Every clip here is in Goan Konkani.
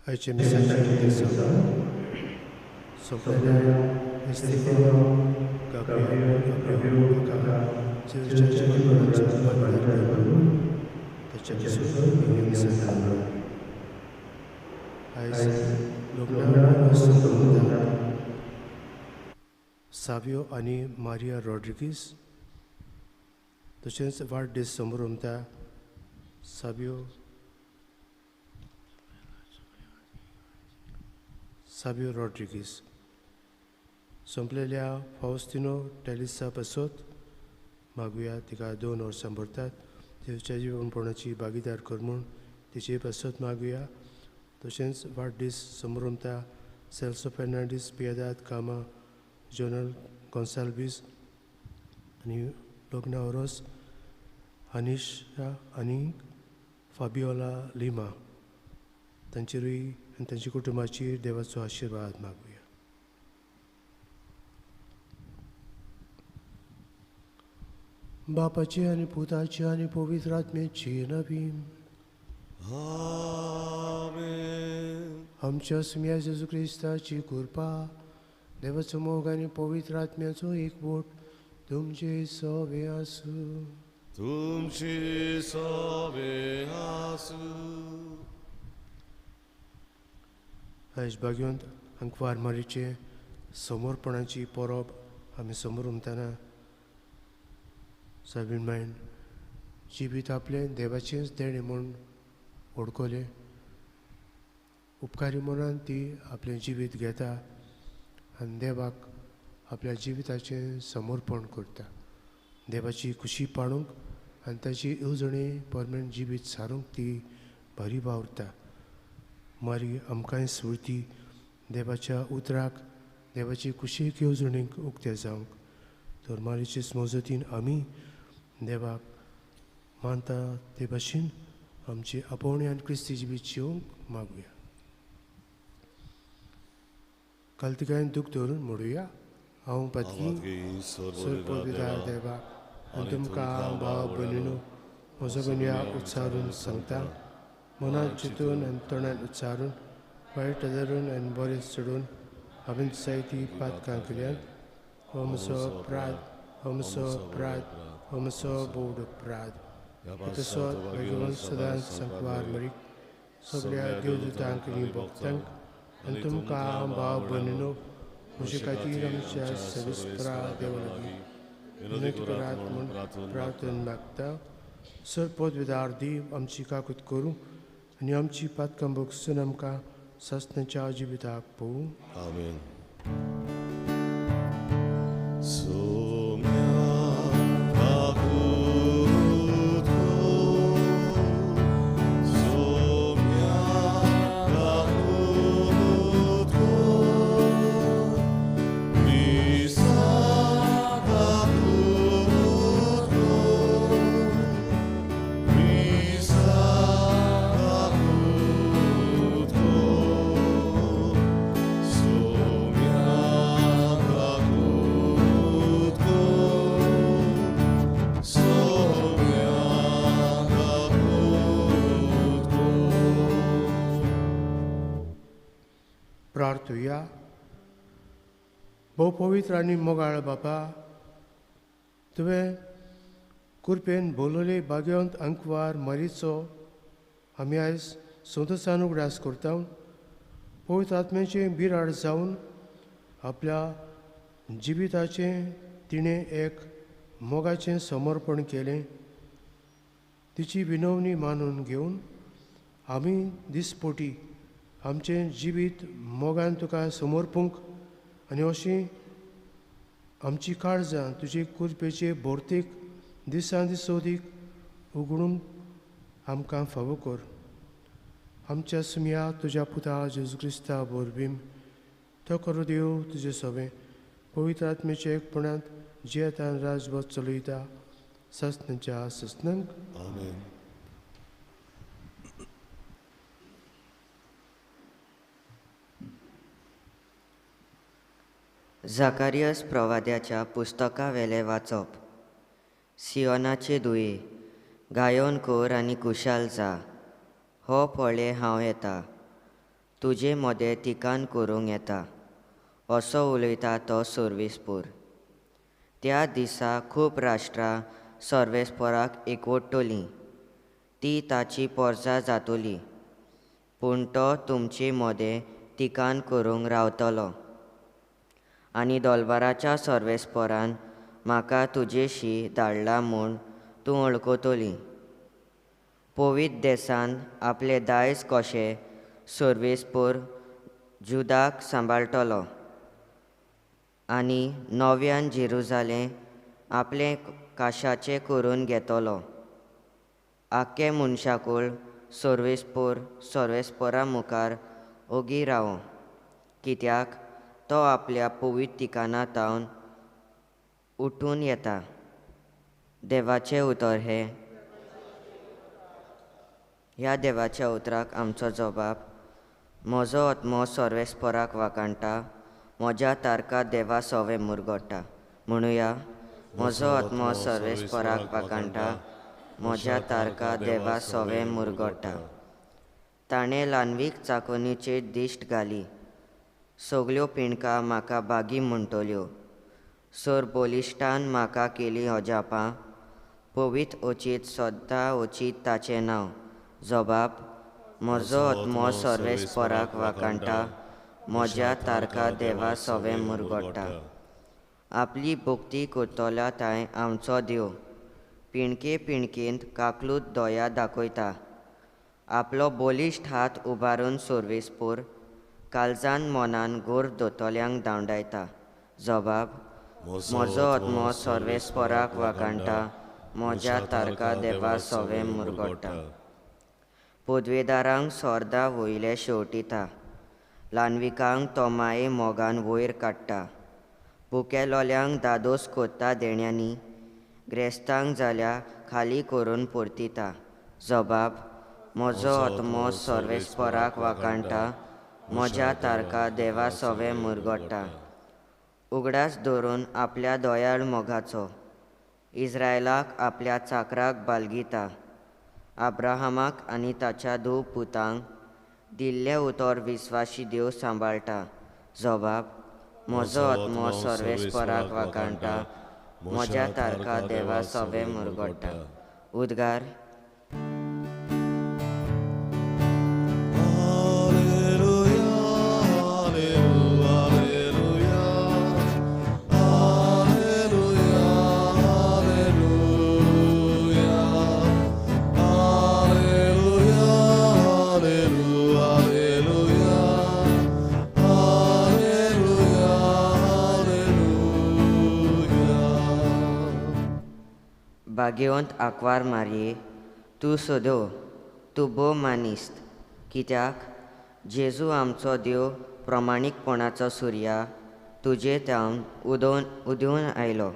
आयचे मिसाचे सोंपलेल्या इस्तिफानो गाब्रियल अब्रेव हाका जेजूच्या जिवनपणाचो भागीदार करून ताच्या पासून आयज लग्नाक संबंदा सावियो आनी मारिया रॉड्रिगीस तशेंच वाडदीस समोर सावियो सावियो रॉड्रिगीस सोंपलेल्या फावस्तिनो टॅलिसा पासत मागुया तिका 2 वर्सां भरतात जेजूच्या जिवनपणाची भागीदार कर म्हूण तिचे पासत मागुया. तशेंच वाडदीस समोर सेल्सो फेर्नांडीस, पियेदाद कामा, जोनल गोन्साल्वीस आनी लोगना ओरोस, अनिशा आनी फाबियोला लिमा तांचेरूय आनी तांच्या कुटुंबाचेर देवाचो आशिर्वाद मागुया. बापाची आनी पुताची आनी पवित्र आत्म्याची नवीन आमेन. आमच्या सुम्या जेजू क्रिस्ताची कृपा, देवाचो मोग आनी पवित्र आत्म्याचो एकवट तुमचे सवे आसूं. तुमचे सवे आसूं. आयज बागेंत आंकवार मारीचे समर्पणाची परब आमी समोर उमतना सायबीण मायन जिवीत आपलें देवाचेंच देणें म्हूण वळखलें. उपकारी मनान ती आपलें जिवीत घेता आनी देवाक आपल्या जिविताचें समर्पण करता. देवाची खुशी पाळूंक आनी ताची येवजणे परमनंट जिवीत सारूंक ती बरी वावरता. मारी आमकांय स्फुर्ती देवाच्या उतराक, देवाची कुशीक येवजणेक उक्तें जावंक. तर मारीचे मजतीन आमी देवाक मानता ते भाशेन आमची आपोवणी आनी क्रिस्ती जिवीत जिवंक मागुया. काल तिकाय दूख धरून म्हणुया, हांव पातकी सर्वविदार देवा आनी तुमकां भाव भयणीनो म्हजो गुन्या उच्चारून सांगता. मनात चिंतून आनी तोंडान उच्चारून, वायट धरून आनी बरें सोडून हांवें जायती पातकां केल्यात. हो म्हजो अपराध, हो म्हजो अपराध, हो म्हजो भोव अपराध. तसोच भगवंत सदांच सांकवार मरीक सगळ्या देवदूतांक आनी भक्तांक आनी तुमकां भाव भयणीनो म्हजे खातीर आमच्या सविस्परा देवा लागीं विनंती करात म्हूण प्रार्थना मागता. सर पदवीदार देव आमची काकूत करूं आनी आमची पातकां भोगसून आमकां सासणाच्या जिविताक पळोवं. आमेन. प्रार्थुया. भोव पवित्र आनी मोगाळ बापा, तुवें कृपेन बोलवले बागेवंत आंकवार मारीचो आमी आयज संतोशान उगडास करता. पवित्र आत्म्याचें बिराड जावन आपल्या जिविताचें तिणें एक मोगाचें समर्पण केलें. तिची विनवणी मानून घेवन आमी दिसपोटी आमचें जिवीत मोगान तुका समर्पूंक आनी अशी आमची काळजां तुजे कृपेचे भरतीक दिसान दीस सोदीक उगडूंक आमकां फावो कर. आमच्या सुमया तुज्या पुता जेजू क्रिस्ता वरवीं तो करो देव तुजें सवें पवित्र आत्म्याच्या एकपणांत जियेतान राजवत चलयता सासणाच्या सासणाक. आमेन. जाकारियस प्रवाद्याच्या पुस्तकावेलें वाचप. सियोनाचे दुये, गायोन कोर आनी कुशाल जा, हो पळय हांव येता, तुजे मदें तिकान करूंक येता, असो उलयता तो सर्वेस्पोर. त्या दिसा खूब राष्ट्रां सर्वेस्पोराक एकवटतलीं, ती ताची पोरसां जातली, पूण तो तुमचे मदें तिकान करूंक रावतलो. आनी दोलबाराच्या सर्वेस्पोरान म्हाका तुजेशी धाडला म्हूण तूं वळखतली. पवित्र देसान आपलें दायज कशें सर्वेस्पोर जुदाक सांबाळटलो आनी नव्यान जेरुजालें आपलें काशाचें करून घेतलो. आख्खें मनशाकूळ सर्वेस्पोर सर्वेस्पोरा मुखार ओगी रावो, कित्याक तो आपल्या पवित्र ठिकाणा तावन उठून येता. देवाचें उतर हें. ह्या देवाच्या उतराक आमचो जबाब. म्हजो आत्मो सर्वेस्पोराक वाखाणटा, म्हज्या तारका देवा सोवे मुरगोटा. म्हणुया, म्हजो आत्मो सर्वेस्पोराक वाखाणटा, म्हज्या तारका देवा सोवे मुरगोटा. ताणें ल्हानवीक चाकोनीचेर दिश्ट घाली, सगल्यो पिणकां म्हाका बागी म्हणटल्यो. सर बलिश्टान म्हाका केली अजापां, पवित्र अचीत सद्दां अचीत ताचें नांव. जबाब. म्हजो आत्मो सर्वेस्पोराक वाखाणटा, म्हज्या तारका देवा सोवे मुरगोटा. आपली भक्ती करतल्या तांय आमचो देव पिणके पिणकेंत काकलूत दया दाखयता. आपलो बलिश्ट हात उबारून सर्वेस्पोर काळजान मनान गोर दोतल्यांक धांवडायता. जबाब. म्हजो आत्मो सर्वेस्पोराक वाखाणटा, म्हज्या तारका देवा सोवे मुरगोटा. पदवेदारांक सोर्दा वयले शेवटिता, ल्हानविकांक तो माये मोगान वयर काडटा. भुकेलोल्यांक दादोस कोत्ता देण्यांनी, ग्रेस्तांक जाल्यार खाली करून परतिता. जबाब. म्हजो आत्मो सर्वेस्पोराक वाखाणटा, म्हज्या तारका देवा सोवे मुरगोटा. उगडास धरून आपल्या दयाळ मोगाचो, इस्रायलाक आपल्या चाकराक बालगिता. अब्राहमाक आनी ताच्या धूव पुतांक दिल्लें उतर विस्वाशी देव सांबाळटा. जबाब. म्हजो आत्मो सर्वेस्पोराक वाखाणटा, म्हज्या तारका देवा सोवे मुरगोटा. उद्गार. भाग्यवंत आंकवार मारये, तूं सदो, तूं भोव मानिस्त, कित्याक जेजू आमचो देव प्रमाणीकपणाचो सुर्या तुजे तावन उदेवन आयलो.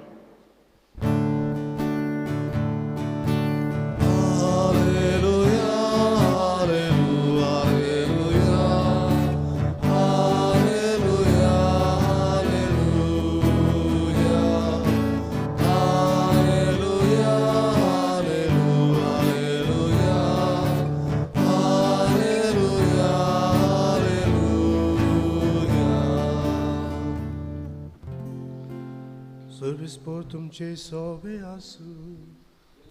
सर्वेस्पोर तुमचे सोबे आसूं.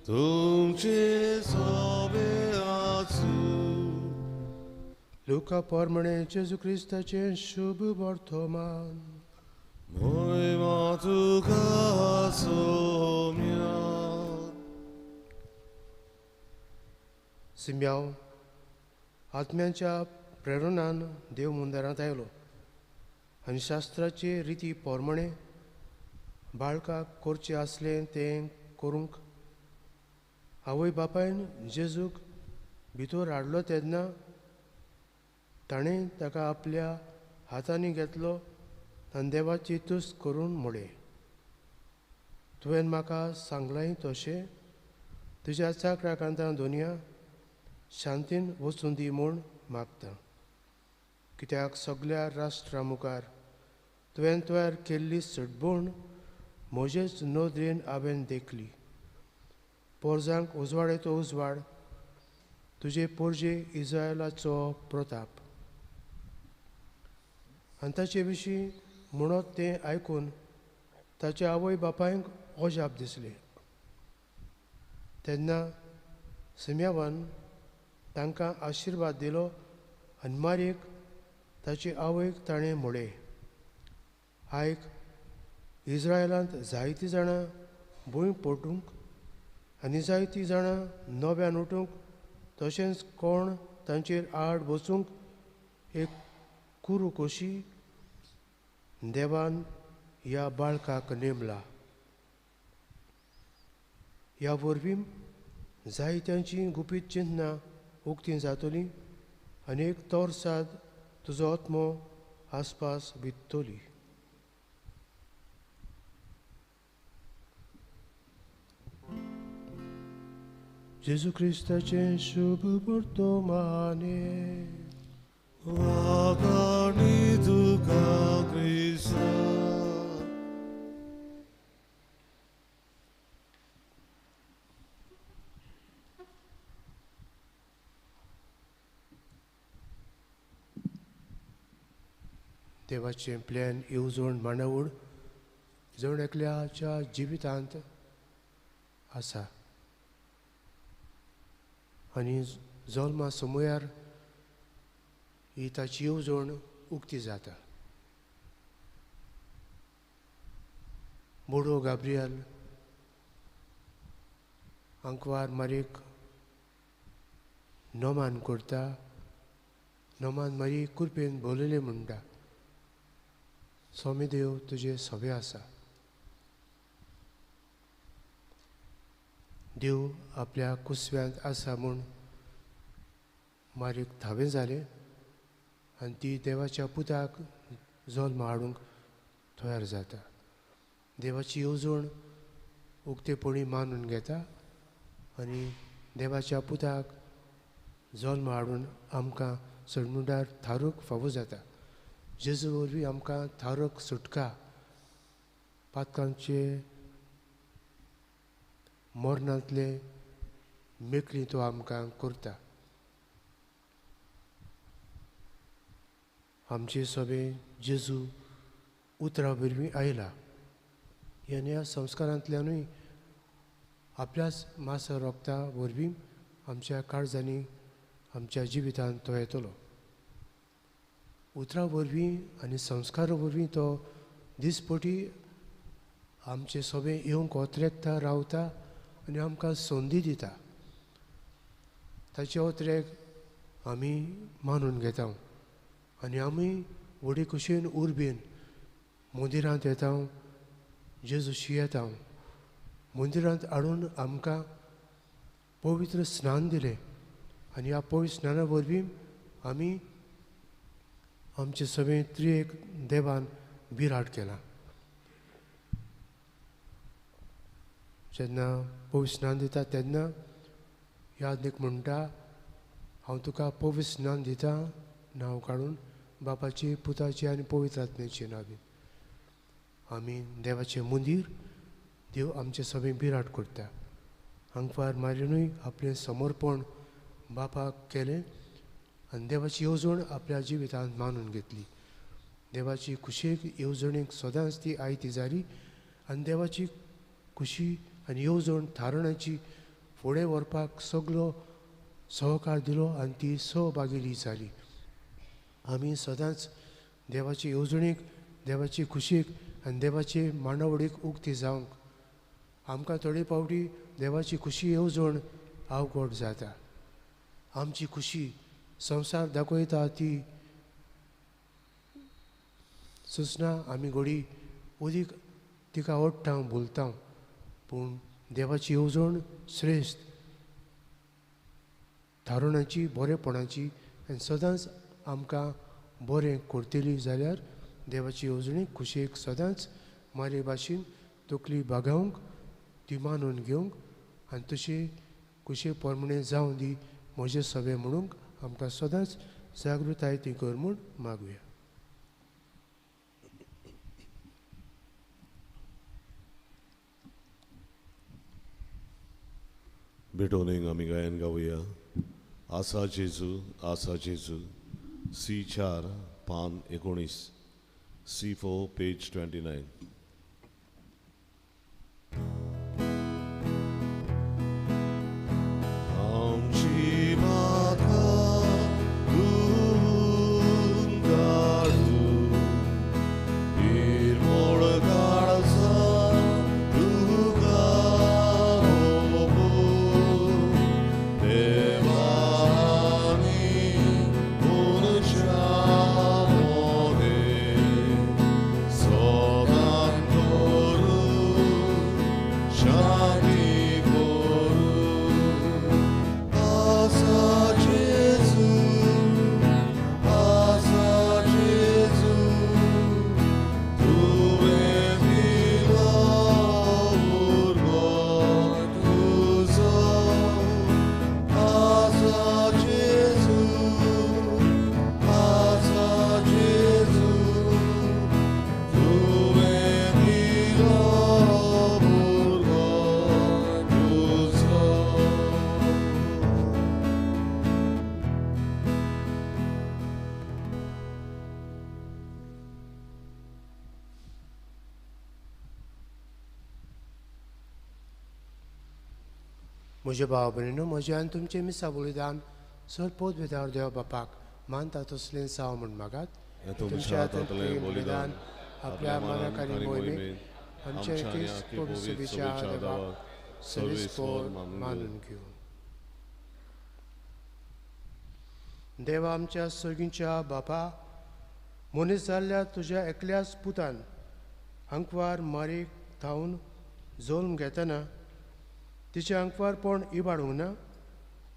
तुमचे सोबे आसूं. लुका परमणे जेजू क्रिस्ताचें शुभ वर्तमान. मोहिमा तुका सोम्या. सिम्याव आत्म्यांच्या प्रेरणान देव मुंदारांत आयलो आनी शास्त्राचे रिती परमणे बाळकाक करचें आसलें तें करूंक आवय बापायन जेजूक भितर हाडलो तेन्ना ताणें ताका आपल्या हातांनी घेतलो आनी देवाची तुस्त करून म्हळें, तुवें म्हाका सांगलांय तशें तुज्या चाकराकांता दोनया शांतीन वचूं दी म्हूण मागता, कित्याक सगल्या राष्ट्रा मुखार तुवें तयार केल्ली सटबण म्हजेच नदरेन हांवें देखली. पोरजांक उजवाडेचो उजवाड, तुजे पोरजे इस्रायलाचो प्रताप. आनी ताचे विशीं म्हणत तें आयकून ताच्या आवय बापायक अजाप दिसलें. तेन्ना सिम्यावान तांकां आशिर्वाद दिलो आनी मारीक ताचे आवयक ताणें म्हळें, आयक, इज्रायलांत जायतीं जाणां भूंय पडूंक आनी जायतीं जाणां नव्यान उठूंक तशेंच कोण तांचेर आड बसूंक एक कुरू कशी देवान ह्या बाळकाक नेमला. ह्या वरवीं जायत्यांचीं गुपीत चिंतनां उक्तीं जातलीं आनी एक तोरसाद तुजो आत्मो आसपास वित्तली. जेजू क्रिस्ताचें शुभ वर्तमाने. वाखाणी तुका क्रिस्ता. देवाचें प्लॅन येवजण मांडावळ जण एकल्याच्या जिवितांत आसा आनी जल्मा समयार ही ताची येवजण उक्ती जाता. बोडो गाब्रियल आंकवार मारीक नमान करता, नमान मारी कुरपेन बोलयलें म्हणटा, स्वामी देव तुजे सवे आसा. देव आपल्या कुसव्यांत आसा म्हूण मारीक थावें जालें आनी ती देवाच्या पुताक जल्म हाडूंक तयार जाता. देवाची येवजण उक्तेपणी मानून घेता आनी देवाच्या पुताक जल्म हाडून आमकां सडमुडार थारूक फावो जाता. जेजू वरवीं आमकां थारक सुटका, पातकांचे मरणांतले मेकळी तो आमकां करता. आमचे सभे जेजू उतरां वरवीं आयला. ह्या ह्या संस्कारांतल्यानूय आपल्याच मासा रोगता वरवीं आमच्या काळजांनी आमच्या जिवितांत तो येतलो. उतरां वरवीं आनी संस्कारा वरवीं तो दिसपटी आमचे सभे येवंक ओतरेकता रावता आनी आमकां संदी दिता. ताचे ओतरेक आमी मानून घेता आनी आमी व्हडी कुशीन उर्बेन मंदिरांत येता, जेजूशी येता. मंदिरांत हाडून आमकां पवित्र स्नान दिलें आनी ह्या पवित्र स्नाना वरवीं आमी आमचे सगळे त्रिएक देवान बिराड केला. जेन्ना पवित्र स्नान दिता तेन्ना यादनीक म्हणटा, हांव तुका पवित्र स्नान दिता नांव काडून बापाची पुताची आनी पवित्र आत्म्याची नांव. आमी देवाचें मंदीर, देव आमचें सगळें बिराड करता. आंकवार मारिनूय आपलें समर्पण बापाक केलें आनी देवाची येवजण आपल्या जिवितांत मानून घेतली. देवाची खुशेक येवजणेक सदांच ती आयती जाली आनी देवाची खुशी आनी येवजण थारणाची फुडें व्हरपाक सगलो सहकार दिलो आनी ती सहभागिली जाली. आमी सदांच देवाची येवजणेक, देवाची खुशेक आनी देवाचे मांडावळीक उक्ती जावंक आमकां थोडे फावटी देवाची खुशी येवजण अवघड जाता. आमची खुशी संवसार दाखयता ती सुचना आमी घोडी उदीक तिका ओडटा भुलता, पूण देवाची येवजण श्रेश्ठ थारोवण्याची, बरेपणाची आनी सदांच आमकां बरें करतली जाल्यार देवाची येवजणी खुशयेक सदांच मारे भाशेन तकली बागावंक, ती मानून घेवंक आनी तशी खुशये प्रमाणे जावं दी म्हजें सगळें म्हणूंक आमकां सदांच जागृताय ती कर म्हूण मागुया. भेटोवणेक आमी गायन गावया. आसा जेजू, आसा जेजू, सी 4 पान 19. C4, page 29. म्हज्या भाव भयणीनो, म्हजें आनी तुमचें मिसा बलिदान सर पोत भितर देव बापाक मानता तसलें साव म्हूण मागात. तुमच्या हातांतलें बलिदान आपल्या मनाक आनी मोहिमेक आमच्या क्रिस्त पवित्र देवाक सविस्तर मानून घेवं. देवा आमच्या सर्गींच्या बापा, मनीस जाल्ल्या तुज्या एकल्याच पुतान आंकवार मारीक थावन जल्म घेतना तिचें आंकवारपण इबाडूंक ना,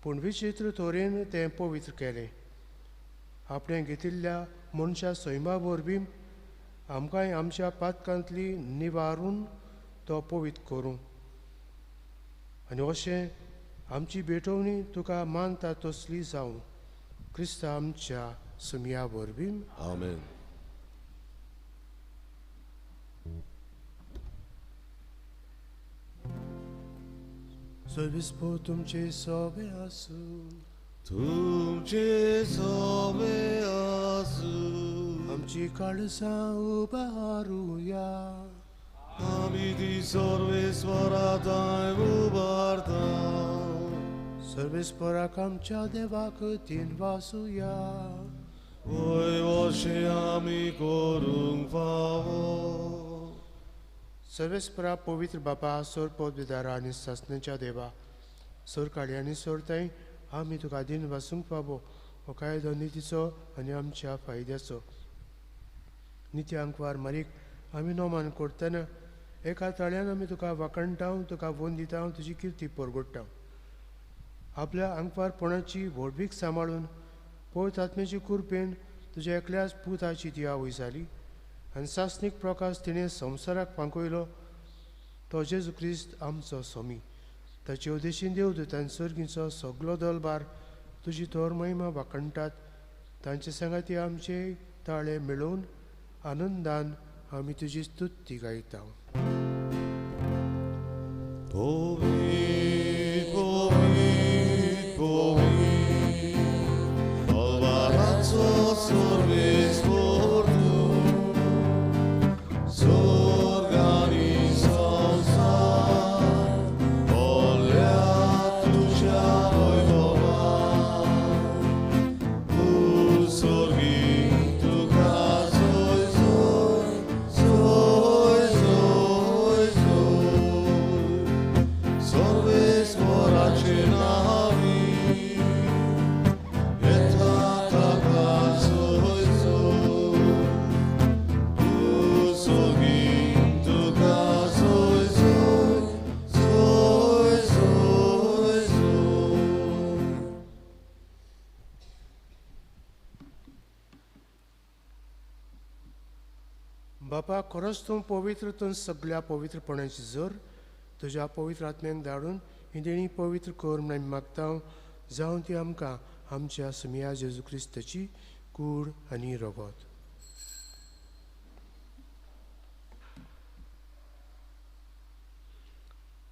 पूण विचित्र तरेन तें पवित्र केलें. आपणें घेतिल्ल्या मनशा सैमा वरवीं आमकांय आमच्या पातकांतली निवारून तो पवित्र करूं आनी अशें आमची भेटवणी तुका मानता तसली जावं. क्रिस्त आमच्या सुमया वरवीं. आमेन. सर्वेस्पर तुमचे सोबे आसूं. तुमचे सोबे आसूं. आमची काळसां उबारुया. आमी ती सर्वेस्परा थंय उबारता. सर्वेस्पराक आमच्या देवाक तीन वासुया. वय अशें आमी करूंक फावो. सर्वेस्परा पवित्र बापा, सोर पदविदारा आनी सासण्याच्या देवा, सोर काळी आनी सोरताय आमी तुका दिन वासूंक फावो हो कायदो नितीचो आनी आमच्या फायद्याचो. निती आंकवार मारीक आमी नोमान करतना एका ताळ्यान आमी तुका वाखणटा, तुका वोन दिता, तुजी किर्ती परगडटा. आपल्या आंकवारपणाची व्हडवीक सांबाळून पवित्र आत्म्याची कृपेन तुज्या एकल्याच पुताची ती आवय जाली आनी सासणीक प्रकाश तिणें संवसाराक फांकयलो तो जेजू क्रिस्त आमचो स्वामी. ताचे उद्देशीन देवदूतान सर्गीचो सगलो दलबार तुजी थोर महिमा वाखणटात. तांचे सांगाती आमचे ताळे मेळोवन आनंदान आमी तुजी स्तुती गायता. बापा, खरोच तूं पवित्र, तूं सगळ्या पवित्रपणाची जर तुज्या पवित्र आत्म्याक धाडून ही देणी पवित्र कर म्हूण आमी मागता. जावं ती आमकां आमच्या सुमया जेजू क्रिस्ताची कूड आनी रगत.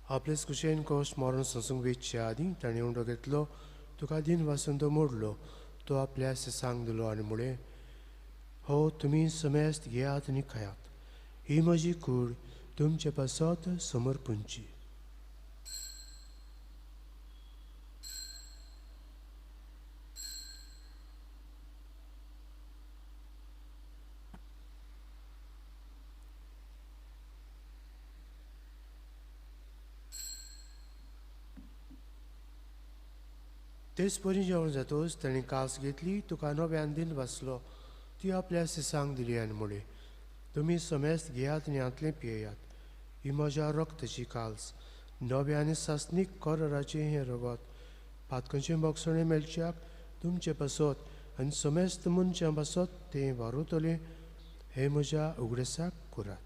आपलेच कुशेन कोश मरण सोंसूंक वेचच्या आदीं ताणें उंडो घेतलो, तुका दिन वासून तो मोडलो, तो आपल्या सांग दिलो आनी म्हळें, हो तुमी समेस्त घेयात आनी खायात. ही म्हजी कूड तुमचे पासत समर्पणची. तेच परी जेवण जातोच ताणें कास घेतली, तुका नव्यान दिन वाचलो, ती आपल्या सिसांक दिली आनी म्हणलें, तुमी समेस्त घेयात आनी हांतलें पियेयात. ही म्हज्या रक्ताची काल्स, नव्या आनी सासणीक कराराचें हें रगत, पातकांचें भोगसणें मेळच्याक तुमचे पासत आनी समेस्त मनशां पासत तें वारवतलें. हें म्हज्या उगडसाक करात.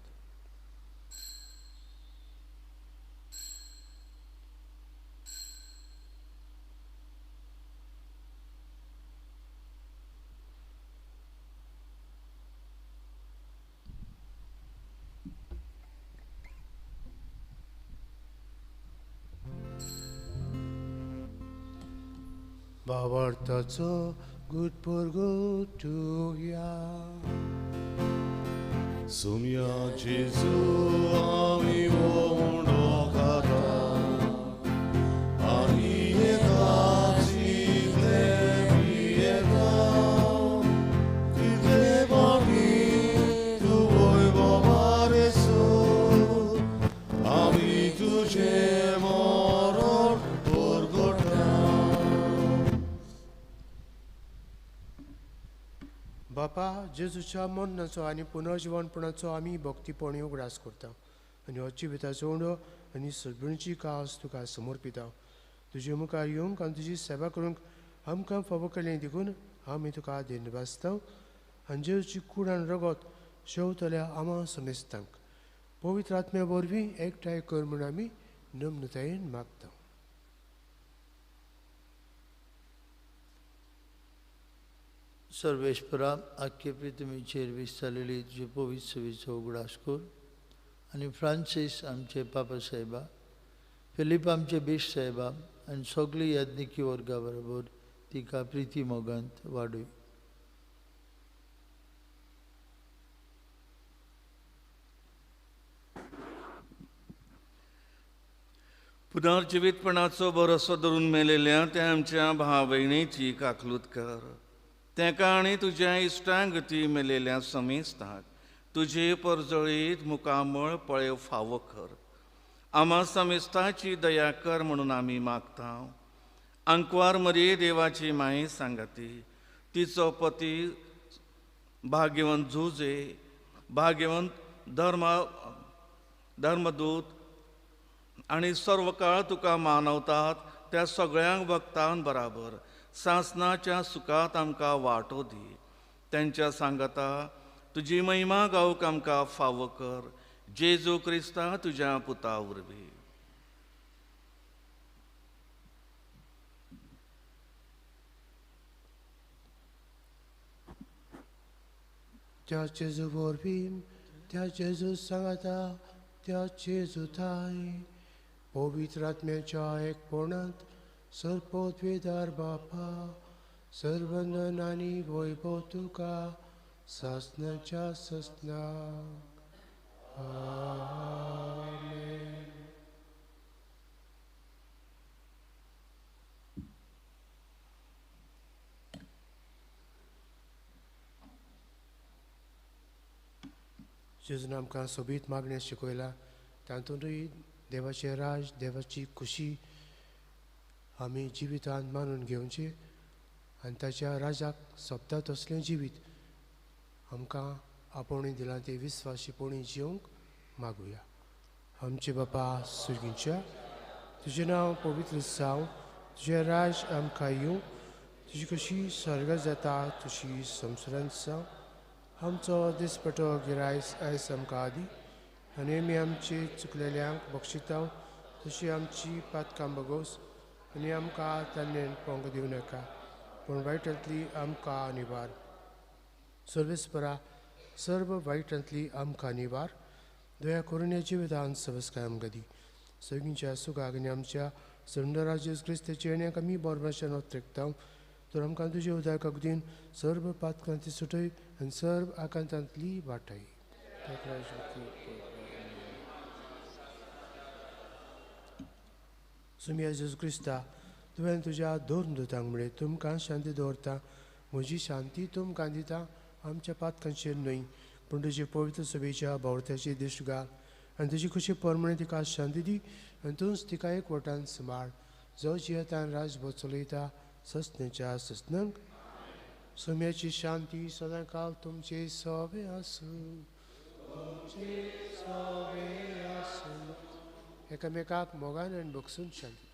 भावार्थाचो गुटपुरगुटुया. सुम्या जेजू आमी उंडो खाता आनी एका जितले पियेता तितले पाटी तूं वैभवा रेसो आमी तुजें मरण परगटा. बापा, जेजूच्या मरणाचो आनी पुनर्जिवनपणाचो आमी भक्तीपणी उगडास करता आनी हो जिविताचो उंडो आनी सगळ्यांची कास तुका समर्पिता. तुजे मुखार येवंक आनी तुजी सेवा करूंक आमकां फावो केलें देखून आमी तुका धन्यवाद आनी जेजूची कूड आनी रगत शेवतल्या आमा समेस्तांक पवित्र आत्म्या वरवीं एकठांय कर म्हूण आमी नम्रतायेन मागता. सर्वेश्वरा, आख्खे पृथ्वीचेर विस्तारलेली तुजे पवित्र सेवेचो उगडास कर आनी फ्रांसीस आमचे पापा साहेबा, फिलीप आमचे बीश साहेबा आनी सगळी याज्ञिकी वर्गा बरोबर तिका प्रिती मोगांत वाडय. पुनर्जिवीतपणाचो भरोसो धरून मेलेल्या त्या आमच्या भाव भयणीची काकलूत कर. तेका आनी तुज्या इश्टांक ती मेलेल्या समेस्ताक तुजे परजळीत मुखामळ पळय फावो कर. आमा समेस्ताची दया कर म्हणून आमी मागता. आंकवार मरिये देवाची माये सांगाती, तिचो पती भाग्यवंत झुजे, भाग्यवंत धर्मदूत आनी सर्व काळ तुका मानवतात त्या सगळ्यांक भक्तां बराबर सासनाच्या सुखात आमकां वांटो दी. तेंच्या सांगाता तुजी महिमा गावंक आमकां फावो कर. जेजू क्रिस्ता तुज्या पुता वरवीं. त्या जेजू वरवीं, त्या जेजू सांगाता, त्या जेजू थांय पवित्र आत्म्याच्या एकपणांत सर्वपदवीधर बापा, सर्वंदन आनी वैभव तुका सासणाच्या सासणाक. आमेन. जेजून आमकां सोबीत मागणें शिकयलां, तातूंतय देवाचें राज, देवाची खुशी आमी जिवितांत मानून घेवचें आनी ताच्या राजाक सोबता तसलें जिवीत आमकां आपोवणें दिलां तें विस्वाशीपणी जिवंक मागुया. आमचे बापा सुर्गींच्या, तुजें नांव पवित्र जावं, तुजें राज आमकां येवं, तुजी कशी स्वर्गांत जाता तशी संवसारांत जावं. आमचो दिसपटो गिरायस आयज आमकां दी आनी आमी आमचे चुकलेल्यांक बक्षिता तशी आमची पातकां बगोस आनी आमकां तान्नेन पोंग दिवं नाका, पूण वायटांतली आमकां निवार. सर्वेस्परा, सर्व वायटांतली आमकां निवार. दया करून ह्या जिवितांत सवस्काय आमकां दी. सगळींच्या सुखाक आनी आमच्या सुंदरा जेजू क्रिस्ताच्या येण्याक आमी बरोबरच्यान ओत्रेकता. तर आमकां तुजे उदार कागदीन सर्व पातकांती सुटय आनी सर्व आकांतांतली वाटय. सुमिया जेजू क्रिस्ता, तुवें तुज्या धर्म दुतांक म्हळें, तुमकां शांती दवरता, म्हजी शांती तुमकां दिता, आमच्या पातकांचेर न्हय पूण तुजे पवित्र सभेच्या बावळत्याची दिश्ट घाल आनी तुजी खुशी परमणे तिका शांती दी आनी तूंच तिका एक वटान सांबाळ, जो जियेतान राजभोज चलयता ससनेच्या ससनांक. सुम्याची शांती सदांकाल तुमचे सोबे आसूं, तुमचे सोबे आसूं. एकामेकाक मोगान आनी भोगसून शांती.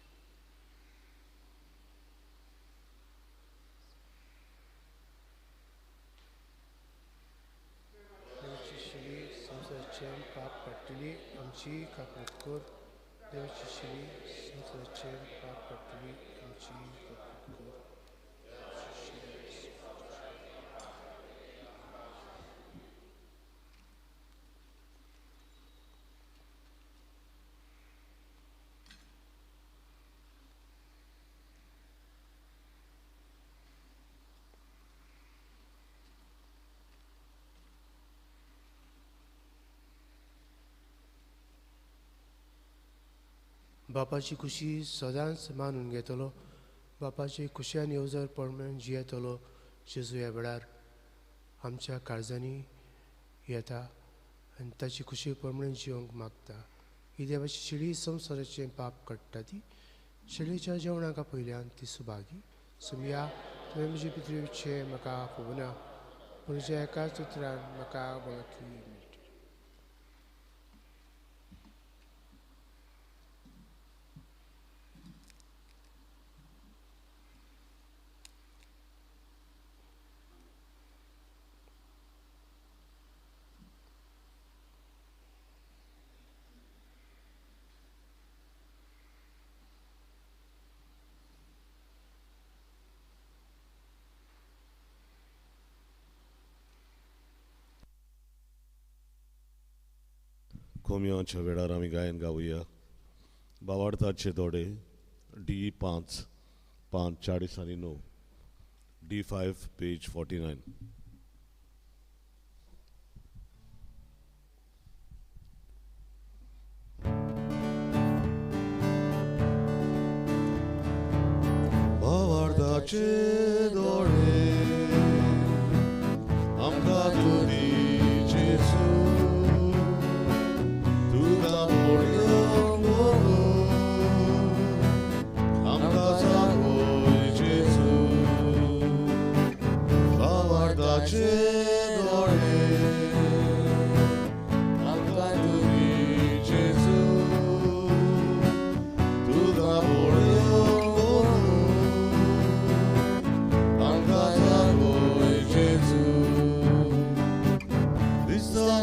देवाची शिली संवसाराचें पाप काडटली आमची काकूट कर. देवाची शिली संवसाराचें पाप काडटली आमची काकूट कर. बापाची खुशी सदांच मानून घेतलो, बापाची खुशी आनी येवजण प्रमाण जियेतलो. जेजू ह्या वेळार आमच्या काळजांनी येता आनी ताची खुशी प्रमाण जिवंक मागता. ही देवाची शिळी संवसाराचें पाप काडटा ती शिळीच्या जेवणाक पयल्यान ती सुभागी. सुमया, तुवें म्हजी पितृचे म्हाका पळोवना, पूण तुज्या एकाच उतरान म्हाका वळखी मेळटा. कोमियांच्या वेळार आमी गायन गावया. बावाडताचे दोडे डी 5 5 40 आनी 9, डी 5 पेज 49. बावाडताचे दोडे आमकां तूं दी जेजू, तुका मोडयो आमकां जागोय जेजू. बावाडताचे दोडे आमकां तूं दी जेजू, तुका मोडयो आमकां जागोय जेजू. दिसता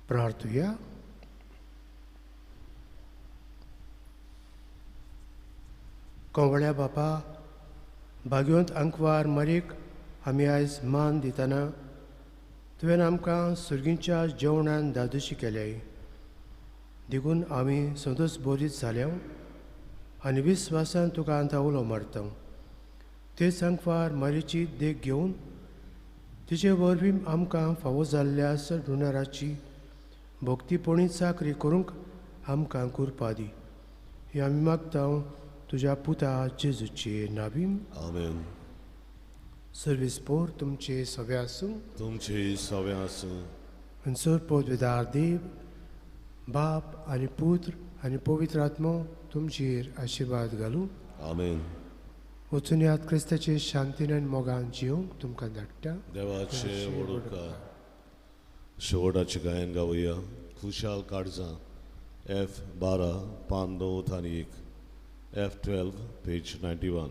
प्रार्थुया. कोवळ्या बापा, भाग्यवंत आंकवार मारीक आमी आयज मान दितना तुवें आमकां सुर्गींच्या जेवणान दादोशी केल्याय, देखून आमी संतोश बोरीत जाल्या आनी विस्वासान तुका आतां उलो मारता. तेच आंकवार मारीची देख घेवन तिचे वरवीं आमकां फावो जाल्ल्या सदुणाराची भक्तीपणी चाकरी करूंक आमकां कृपा दी. ही आमी मागता तुज्या पुता जेजूचे नावीन. आमेन. सर्वीस पोर तुमचे सगळे आसूं, तुमचे सगळे आसूं. आनी सर पदवेदार देव बाप आनी पुत्र आनी पवित्र आत्मो तुमचेर आशिर्वाद घालूं. आमेन. वचून याद क्रिस्ताचे शांतीन आनी मोगान जिवंक तुमकां धाडटा. देवाचे व्हड उपकार. शेवटाचें गायन गावया. खुशाल काळजां F 12 पान 9 आनी 1, F 12 page 91.